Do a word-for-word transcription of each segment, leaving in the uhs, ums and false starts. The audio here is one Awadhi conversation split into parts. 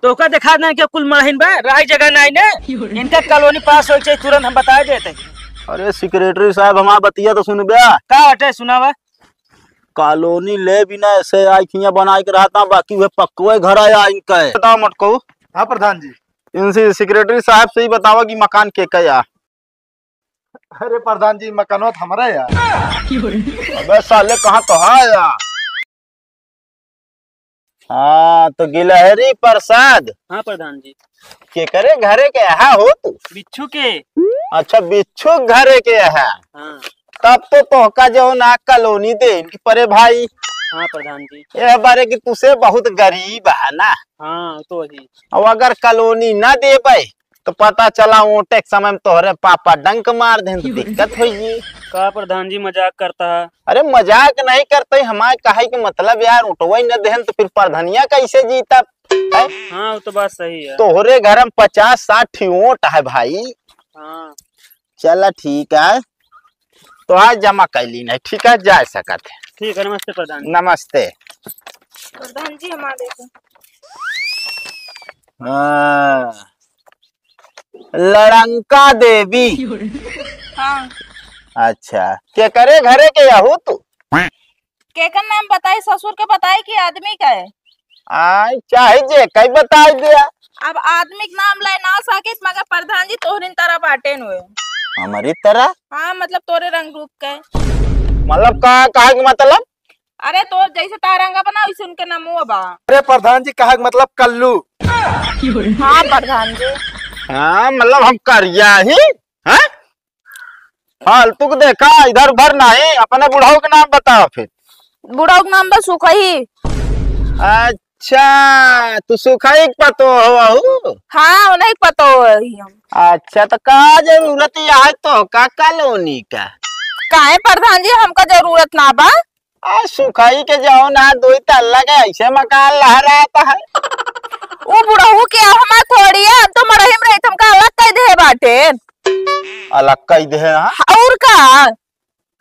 तोहका देखा देन के कुल मड़हिन बा, रहे जगह नाई ने। इनका कॉलोनी पास होई चाहिए, तुरंत हम बताए देते। अरे सेक्रेटरी साहब, हमार बतिया तो सुनबे। का बाटे, सुनावा। कॉलोनी ले बिना ऐसे आई खिया बनाए के रहता, बाकी वह पक्कवे घर आया इनका है। बताओ मटकू। हाँ प्रधान जी। इनसे सेक्रेटरी साहब से ही बतावा कि मकान के का या। अरे प्रधान जी, मकानवा तो हमारा है यार। अबे साले, कहाँ तो है यार? हाँ, तो गिलहरी प्रसाद। हाँ प्रधान जी। केकरे घरे के अहा हो तू? बिच्छू के। अच्छा, बिच्छू घरे के अहा। हाँ। तब तो तोहका जो ना कॉलोनी दे इनकी परे भाई। हाँ प्रधान जी। ये बारे कि तुसे बहुत गरीब है ना। हाँ, तो वही। और अगर कॉलोनी ना देबे तो पता चला ओटे के समय में तोहरे पापा डंक मार देन तो दिक्कत होई। का प्रधान जी मजाक करता है? अरे मजाक नहीं करते, हमारे कहे के मतलब यार, ओटवई न देहन तो फिर प्रधनिया कैसे जीतब? हैं? हाँ, वो तो बात सही है। तोहरे घर में पचास साठ ठी ओट है भाई। हाँ। चला ठीक है, तो आज जमा कैली नहीं, ठीक है, जा सकत है। ठीक है, नमस्ते प्रधान जी। नमस्ते। प्रधान जी, हम आ गए थे। हाँ। लड़ंका देवी। हाँ। अच्छा, केकरे घरे के अहू तू? केकर नाम बताई, ससुर के बताई कि आदमी का है? आय, चाहे जे कई बताई दिया। अब आदमी के नाम ले ना सकित, मगर प्रधान जी तोहरिन तरह बाटेन हुए। हमारी तरह? हाँ, मतलब तोरे रंग रूप के। मतलब का, कहा के मतलब? अरे तोर जैसे तारंगा बना वैसे उनके नामो बा। अरे प्रधान जी, कहा के मतलब कल्लू। हाँ प्रधान जी। हाँ, मतलब हम करिया ही, हाँ? फालतू के देखा, इधर उधर नहीं, अपने बुढ़ऊ के नाम बताओ फिर। बुढ़ऊ के नाम बस सुखई। अच्छा, तू सुखई के पतो हो? हाँ, उन्हीं के पतो है हम। अच्छा, तो का जरूरत है तो का कॉलोनी का? काहे प्रधान जी, हमका जरूरत ना बा। आ सुखई के जौन है, दुई तल्ला के ऐसे मकान लहरात है। उ बुढ़ऊ के हमार थोड़ी है, हम तो मड़ही में रहित, हमका अलग कई दे बाटे। अलग कई दे, हाँ? और का?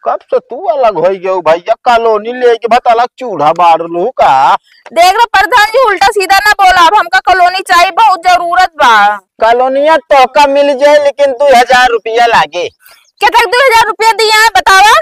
कब से तू अलग होई गयो भैया? कॉलोनी लेके बस अलग चूल्हा बार लू का? देख रे प्रधान जी, उल्टा सीधा ना बोला, अब हमका कॉलोनी चाहिए, बहुत जरूरत बा। कॉलोनिया तोहका मिल जाए, लेकिन दो हजार रुपया लागे। केतक दो हजार रुपया दिया है, बतावा?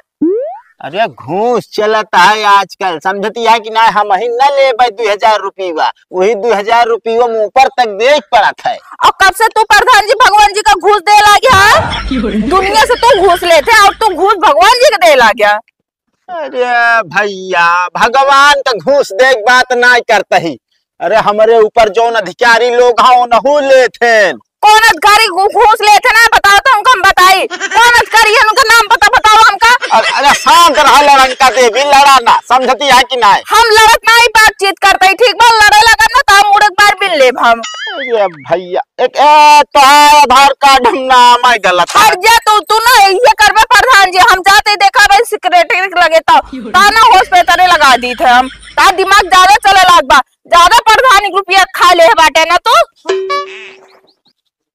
अरे घूस चलत है आजकल, समझती है कि ना? हम ही न लेबै दो हजार रुपया, वही दो हजार रुपया में ऊपर तक देख पड़त है। और कब से तू प्रधान जी भगवान जी का घूस दे लागे है? दुनिया से तू घूस लेते और तू घूस भगवान जी के दे लागे। अरे भैया, भगवान का घूस देख बात ना करते ही। अरे हमरे ऊपर जौन अधिकारी लोग हैं, उनहू लेत हैं। कौन अधिकारी घू-, घूस लेत है ना, बताओ तो हमको, हम बताई। कौन अधिकारी है, उनका नाम पता बताओ हमका। अरे, अरे, शांत रहा लड़ंका देवी, लड़ा ना, समझती है कि नहीं? हम लड़त नहीं, बातचीत करते ही, ठीक बा? लड़े लगब ना, तो हम मुड़क बार बिन लेब हम। अरे भैया, एक, ए, तोहार आधार कार्ड हम नाम है गलत है। हट जा तू, तू ना ये करबे प्रधान जी, हम जाते देखा भाई सेक्रेटरी के लगे तो, ता ना होश पे तरे लगा दी थे हम, ता दिमाग ज्यादा चले लाग बा, ज्यादा प्रधान के रुपया खा ले बाटे ना तू।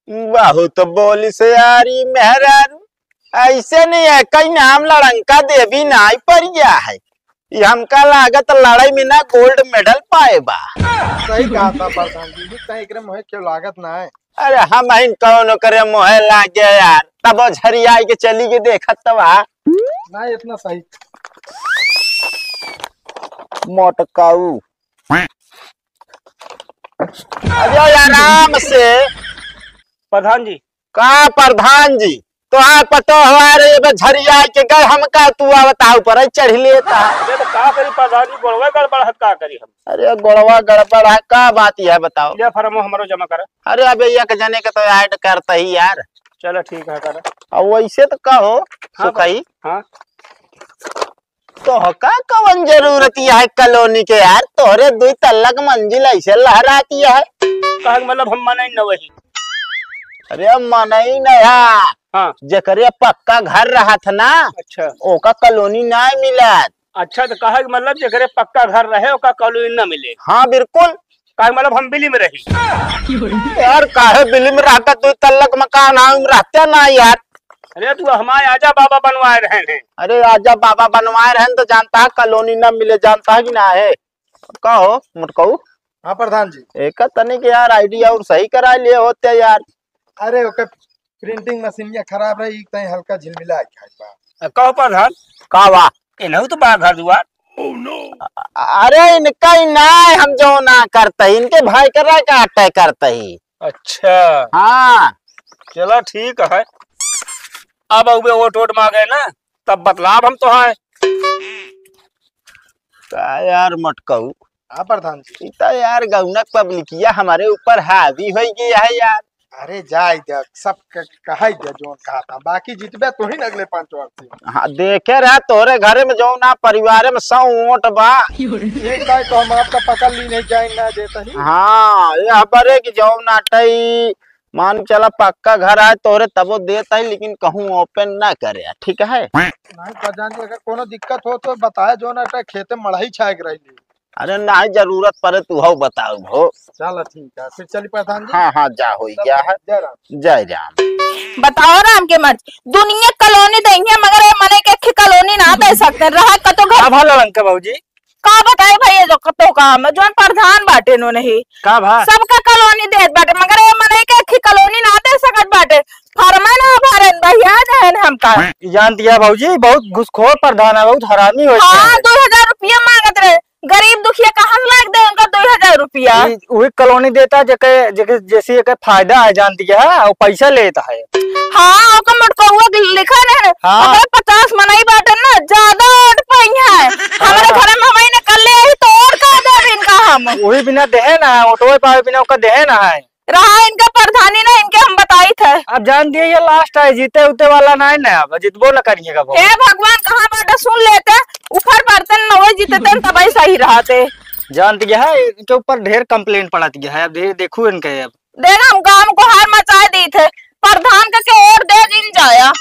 बहुत बोली से यारी मेहरारू, ऐसे नहीं है, कहीं नाम लड़ंका देवी नाई पर गया है। ये हमका लागत लड़ाई में ना गोल्ड मेडल पाए बा। सही कहा था प्रधान जी, तय एकरे मोहे क्यों लागत ना है। अरे हम ही कौन ओकरे मोहे लागे यार, तब झरियाई के चली के देखत तब आ। ना इतना सही। मोटकाऊ। अरे आराम से। प्रधान जी। का प्रधान जी? तोहार पतो हमारे ये झरिया के गए, हम का तू आवता ऊपर चढ़ लेता। अरे तो का करी प्रधान जी, गोड़वा गड़बड़ है, का करी हम? अरे गोड़वा गड़बड़ है, का बात यह बताओ? ले फॉर्म हमरो जमा करा। अरे अब एक जने के तो ऐड करता ही यार। चलो ठीक है, करा। अब वैसे तो कहो, हाँ, सुखई। हाँ। तोहका कवन जरूरत यह कॉलोनी के यार? तोहरे दुई तल्लक मंजिल ऐसे लहराती है। कहे के मतलब हम मनई न वही। अरे मनई न है। हाँ। जेकरे पक्का घर रहत ना, अच्छा। ओका कॉलोनी ना मिलत। अच्छा, तो कहे के मतलब जेकरे पक्का घर रहे, ओका कॉलोनी ना मिले। हाँ, बिल्कुल। काहे मतलब हम बिली में रही। यार, काहे बिली में रहता? दुई तल्लक मकान है, हम रहते ना यार। अरे, तू हमारे आजा बाबा बनवाए रहे हैं। अरे, आजा बाबा बनवाए रहे हैं तो जानता है, कॉलोनी ना मिले, जानता है कि ना है? का हो, मोटकऊ? हाँ प्रधान जी। एका तनिक यार आईडी और सही करा लिए होते यार। अरे ओके, प्रिंटिंग मशीनिया खराब रही, एक तई हल्का झिलमिला के खाई बा। अ, कहो प्रधान, का बा? इनहू तो बा घर दुआर। अ-, अरे इनका ही ना है, हम जो ना करते ही, इनके भाई करा का अटै करते ही। अच्छा। हाँ। चला ठीक है, अब अउबे वोट वोट मांगे ना, तब बतलाब हम तो है। का यार मटकऊ? हाँ प्रधान जी। ई त यार गौनक पब्लिकिया हमरे ऊपर हावी होइ गया है यार। अरे जाए दे, सब क-, कहाई दे जोन कहा था, बाकी जितबे तोही न अगले पाँच वर्ष से। हाँ, देखे रहा तोरे घरे में जौन ना परिवारे में सौ वोट बा। एक बार तो हम आपका पकड़ ली नहीं जाए ना देता ही। हाँ, ये हमारे की जौन नाटई मान के चला पक्का घर आए तोरे तबो देत है, लेकिन कहूँ ओपन ना करे, ठीक है? नहीं प्रधान जी, अगर कोनो दिक्कत हो तो बताए, जौन नाटई खेते मड़ही छाए के रही। अरे नाहीं, जरूरत पड़े तू हौ बताऊ हो। चला ठीक है, फिर चली प्रधान जी। हाँ, हाँ, जा होई गया है। जय राम। जय राम। बताओ राम के मर्जी, दुनिया कॉलोनी देंगे मगर ये मने के अखी कॉलोनी ना दे सकते, रहा कतो घर। का भा लड़ंका बाबूजी? का बताई भैया, जो कतो का हम, जौन प्रधान बाटे नो नहीं। का भा? सबका कॉलोनी देत बाटे मगर ये मने के अखी कॉलोनी ना दे सकत बाटे। फॉर्म ना भरेन भैया, जहन हमका। जानती है बाबूजी, बहुत घुसखोर प्रधान है, बहुत हरामी होते हाँ, हैं। दो हजार रुपया मांगत रहे। गरीब दुखिया कहाँ से लाके दे उनका दो हजार रुपया? ई उही कॉलोनी देता जेके, जेके, जैसे एके फायदा है, जानती है, और पैसा लेता है। हाँ, ओकर मोटकौआ के लिखा रहे, हाँ। ओकरे पचास मनई बाटे ना, ज्यादा वोट पाई है। हमरे हाँ। घर में हमई ने कर ले ही तो और का देब इनका हम? वही बिना देहे ना है, वोटवे पावे बिना ओकर देहे ना है। रहा इनका प्रधानी ना, इनके हम बताई थे। अब जान दिए ये लास्ट है, जीते उते वाला ना है ना, अब जितबो ना करिएगा वो। हे भगवान, कहाँ बाटे सुन लेते, ऊपर बर्तन में वही जीते थे, तब ही सही रहते। जानती है, इनके ऊपर ढेर कंप्लेंट पड़त गया है, अब दे-, देखू इनके अब। देख, हम गांव को हार मचा दी थे, प्रधान के, के वोट दे जिन जाया।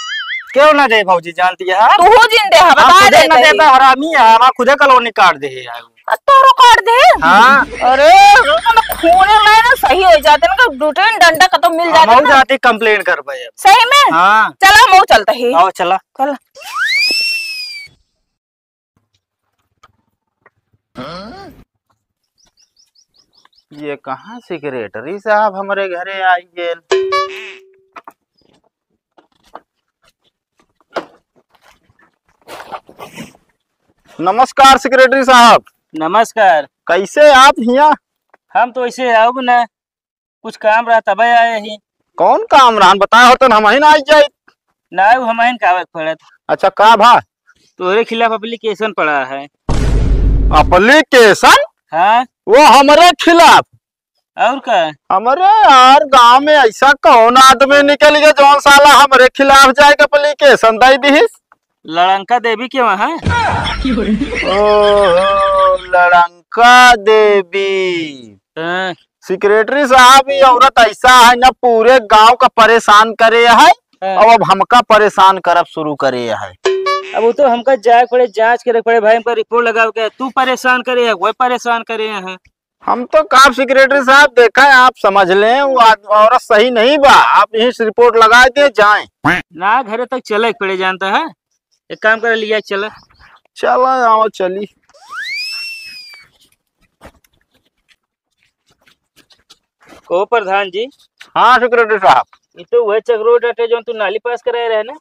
क्यों ना दे भौजी, जानती है? तू जिन दे, हम आप बता खुदे देते ना ही। देबे, हरामी है, हम खुदे कॉलोनी काट दे है। आ, तोरो काट दे? हाँ। अरे, हम खूने में ना सही हो जाते ना, तो दो तीन डंडा का तो मिल जाते हम ना। जाती कंप्लेन करबे अब। सही में? हाँ। चला, हम चलते ही। आओ, चला। चला। ये कहाँ सेक्रेटरी साहब हमरे घरे आई गेल? नमस्कार सेक्रेटरी साहब। नमस्कार। कैसे आप हियाँ? हम तो ऐसे आउब न, कुछ काम रहा तबे आए ही। कौन काम रहन बताए होतन, हमहिन आई जाइत। ना, वो हमहिन का आवे के पड़त। अच्छा, का भा? तोहरे खिलाफ एप्लीकेशन पड़ा है। एप्लीकेशन? हाँ। वो हमरे खिलाफ? और का? हमरे यार गांव में ऐसा कौन आदमी निकल गया जौन साला हमरे खिलाफ जाए के एप्लीकेशन दे दिहिस? लड़ंका देवी के वहाँ। ओहो, लड़ंका देवी। हाँ। सेक्रेटरी साहब, ये औरत ऐसा है ना, पूरे गांव का परेशान करे है हाँ। और अब हमका परेशान करब शुरू करे है। अब वो तो हमका जाए के पड़े, जांच करे के पड़े भाई, हमका रिपोर्ट लगावे के। तू परेशान करे है, वो परेशान करे है। हम तो का सेक्रेटरी साहब, देखा है, आप समझ लें, वो आद-, औरत सही नहीं बा, आप यहीं से रिपोर्ट लगा के जाएं। ना, घरे तक चले के पड़े, जानता है, एक काम कर लिया, चला। चला, आओ, चली। को प्रधान जी? हाँ सेक्रेटरी साहब। ये तो वह चक्रोट अटे जो तू नाली पास कराए रहे ना?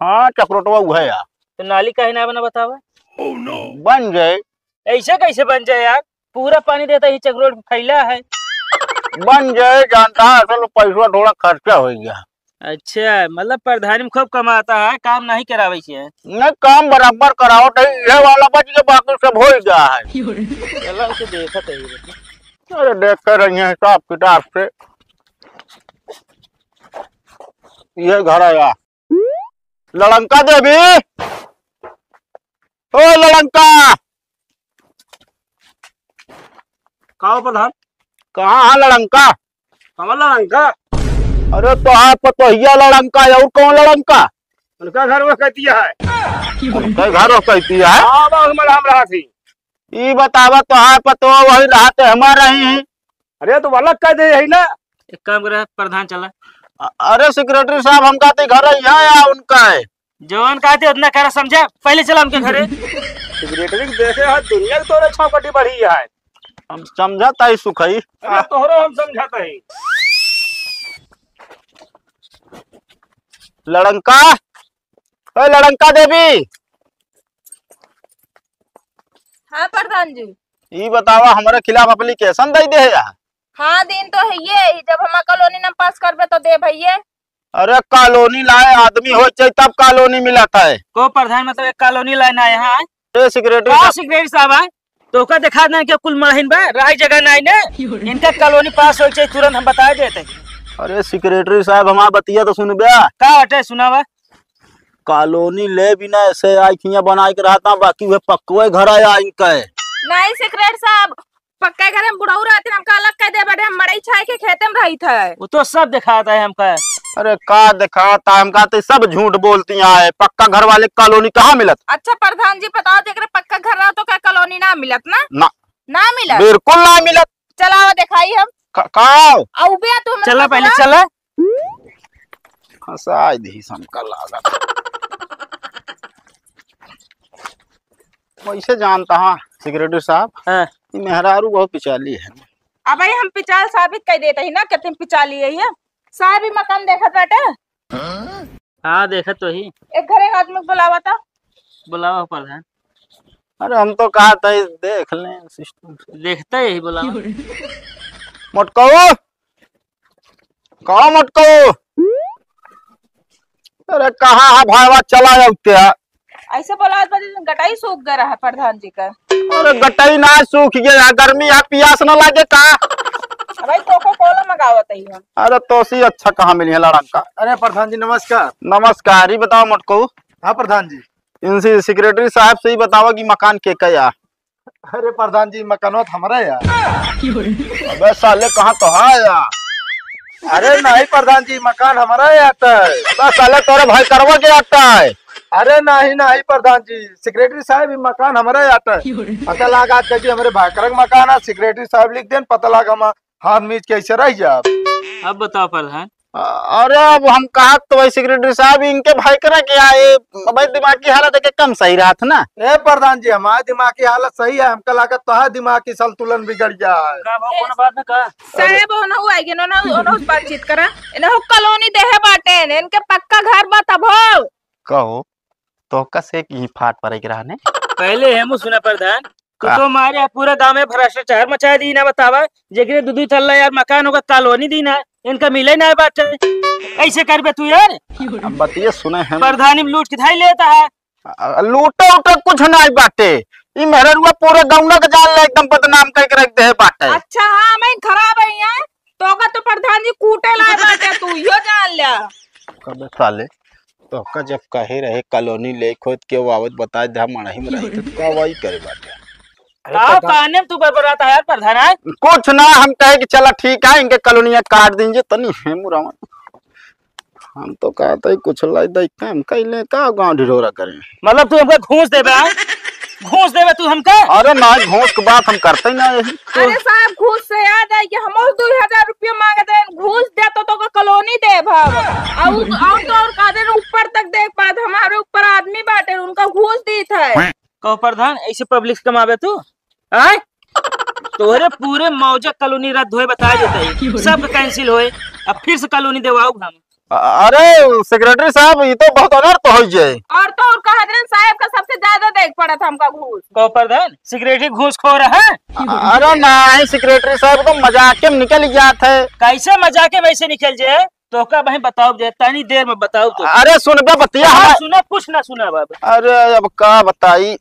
हाँ, चक्रोटवा वह है यार। तो नाली काहे ना बना बतावा? बन जाए। ऐसे कैसे बन जाए यार? पूरा पानी देता ही चक्रोट फैला है। बन जाए, जानता है, असल में पैसा थोड़ा खर्चा हो गया। अच्छा, मतलब प्रधानी में खूब कमाता है, काम नहीं करावे से है? नहीं, काम बराबर करावत है, ये वाला बच के बाकी सब हो ही गया है। चला, उसे देखत है। अरे, देखते रहिए हिसाब किताब से। ये घर आया। लड़ंका देवी, ओ लड़ंका। का हो प्रधान? कहाँ है लड़ंका? कौन लड़ंका? अरे तो है पतोहिया लड़ंका, और कौन लड़ंका? उनका घर वो कहती है। उनका घर वो कहती है? हाँ, बा, हम, हम रहा थी। ई बतावा, तोहार पतोह वही रहते हमार रही हैं। अरे, तो अलग कह दे यही ना। एक काम करे, प्रधान चला। अ-, अरे, सेक्रेटरी साहब, हमका तो घर ही है या उनका है? जवन कहते उतना करा, समझा? पहले चला उनके घरे। सेक्रेटरी के देखे है, दुनिया की तोरे छौकटी बढ़ी है। हम समझत ही सुखई। अरे तोहरो हम समझत ही। लड़ंका, ए लड़ंका देवी। हाँ प्रधान जी। ई बतावा, हमरे खिलाफ application दे दे है यार। हाँ, दिन तो है ये, जब हम कॉलोनी ना पास करबे तो दे भैया। अरे कॉलोनी लाए आदमी हो जाए तब कॉलोनी मिलत है। को प्रधान, मतलब एक कॉलोनी लाए ना यहाँ आए? ए सेक्रेटरी का साहब। सेक्रेटरी साहब आए? तो ओका देखा देना कि कुल मड़हिन बा, रहे जगह नाई ने। इनका कॉलोनी पास होई चाहिए, तुरंत हम बताए देते। अरे सेक्रेटरी साहब, हमार बतिया तो सुनबे। का हटे, सुनावा। कॉलोनी ले बिना ऐसे आई खिया बनाए के रहता, बाकी वह पक्कवे घर आया इनका है। नहीं सेक्रेटरी साहब, पक्का घर में बुढ़ऊ रहते, हमका अलग कह दे, बड़े हम मड़ई छाए के खेते में रही थे। वो तो सब दिखाता है हमका। अरे का दिखाता है हमका, तो सब झूठ बोलती है। पक्का घर वाले कॉलोनी कहाँ मिलत? अच्छा प्रधान जी बताओ, जेकरे पक्का घर रहा तो क्या कॉलोनी ना मिलत ना? ना। ना मिलत? बिल्कुल ना मिलत। चलाओ दिखाई हम। का, का? अउबे तू हमरा चला पहले, पकड़ा। चला। फंसाई दही हमका लागत। वैसे जानता हाँ सेक्रेटरी साहब, हाँ। ये मेहरारू बहुत पिचाली है। अब भाई हम पिचाल साबित कर देते ही ना, कहते हैं पिचाली है ये। साहब ही मकान देखत बाटे। हाँ, देखत तो ही। एक घर एक आदमी को बुलावा था। बुलावा प्रधान। अरे हम तो कहा था देख लें system से। देखते ही बुलावा। मोटकऊ, कहो मोटकऊ। अरे कहाँ है भाईवा, चला जाओ क्या? ऐसे बोला आज बजे गटाई सूख गया रहा प्रधान जी का। अरे गटाई ना सूख गया, गर्मी है, पियास ना लागे का? भाई कोको कोला मंगावत ही हम। अरे तोसी अच्छा कहाँ मिली है लड़ंका? अरे प्रधान जी नमस्कार। नमस्कार, ये बताओ मोटकऊ। हाँ प्रधान जी। इनसे सेक्रेटरी साहब से ही बतावा कि मकान के का या? अरे प्रधान जी, मकानवा तो हमारा है यार। अबे साले, कहाँ तो है यार? अरे नहीं प्रधान जी, मकान हमारा है यार। अबे साले, तोरे भाई करवा के आता है। अरे नहीं, नहीं प्रधान जी, सेक्रेटरी साहब, ये मकान हमारा है यार। पता लगा आज कभी हमारे भाई करक मकान है, सेक्रेटरी साहब लिख देन, पता लगा हम हाथ मीच के ऐसे रह जाब। अब बताओ प्रधान। अ-, अरे अब हम कहत तो भाई सेक्रेटरी साहब, इनके भाई करा के आए, भाई दिमागी हालत है कि कम सही रहत ना। ए प्रधान जी, हमारे दिमागी हालत सही है, हमका लागत तो है दिमागी संतुलन बिगड़ गया है। का भाव, कौन बात ना का? साहेब, ओनहु आइगे, ओनहु, ओनहु बातचीत करा। इनहु कॉलोनी देहे बाटे, इनके पक्का घर बा तब हो। कहो, तोहका से की फाट परे के रहने? पहले हम सुना प्रधान, तो का? तो मारे पूरा गांव में भ्रष्टाचार मचा दी ना, बतावा, जेकरे दू दू तल्ला यार मकान होगा, कॉलोनी दी ना, इनका मिले ना बाटे। ऐसे करबे तू यार? अब बतिया सुने हैं। प्रधानी में लूट के धाई लेता है। अ, लूटे उटे कुछ नहीं बाटे। ई मेहररुआ पूरे गौना के जान ले एकदम बदनाम करके रख दे बाटे। अच्छा, हाँ, मैं खराब है यहाँ। तोका तो प्रधान जी कूटे लाए बाटे, तू इहो जान ल्या। कबे साले, तोका जब कहे रहे कॉलोनी ले खोद के वो आवत बताए दे, हम मड़ही में रही, तो का वही करे बाटे। अरे का प्रधान, ताने में तू बरबरात है यार प्रधान, आय? कुछ ना, हम कहे कि चला ठीक है, इनके कॉलोनिया काट दीजिए, तनी है मुरावन। हम तो कहते ही कुछ लाई दई, काम कैले का गांव ढिढोरा करें। मतलब तू हमका घूस देबे, आय? घूस देबे तू हमका? अरे ना, घूस के बात हम करते ही ना यही। अरे साहब, घूस से याद है कि हम और दो हजार रुपया मांगत हैं, घूस दे तो तोका कॉलोनी देब हम। और, और तो और का दे, ऊपर तक देख पात, हमारे ऊपर आदमी बाटे, उनका घूस दीत है। कहो प्रधान, ऐसे पब्लिक से कमाबे तू? आय? तोहरे पूरे मौजा कॉलोनी रद्द होए, बता देते ही। सब कैंसिल होए, अब फिर से कॉलोनी देवाऊ हम। अ-, अरे सेक्रेटरी साहब, ये तो बहुत अनर्थ हो जाए। और तो और कहा दिन साहब का सबसे ज्यादा देख पड़ा था हमका घूस। कहो प्रधान, सेक्रेटरी घूसखोर है? अरे नहीं, सेक्रेटरी साहब तो मजाक में निकल जात है। कैसे मजाक में वैसे निकल जाए? तोका भाई बताओ जे, तनी देर में बताओ तो। अरे सुनबे बतिया हाँ, हमार। सुना, कुछ ना सुना बाबा। अरे अब का बताई,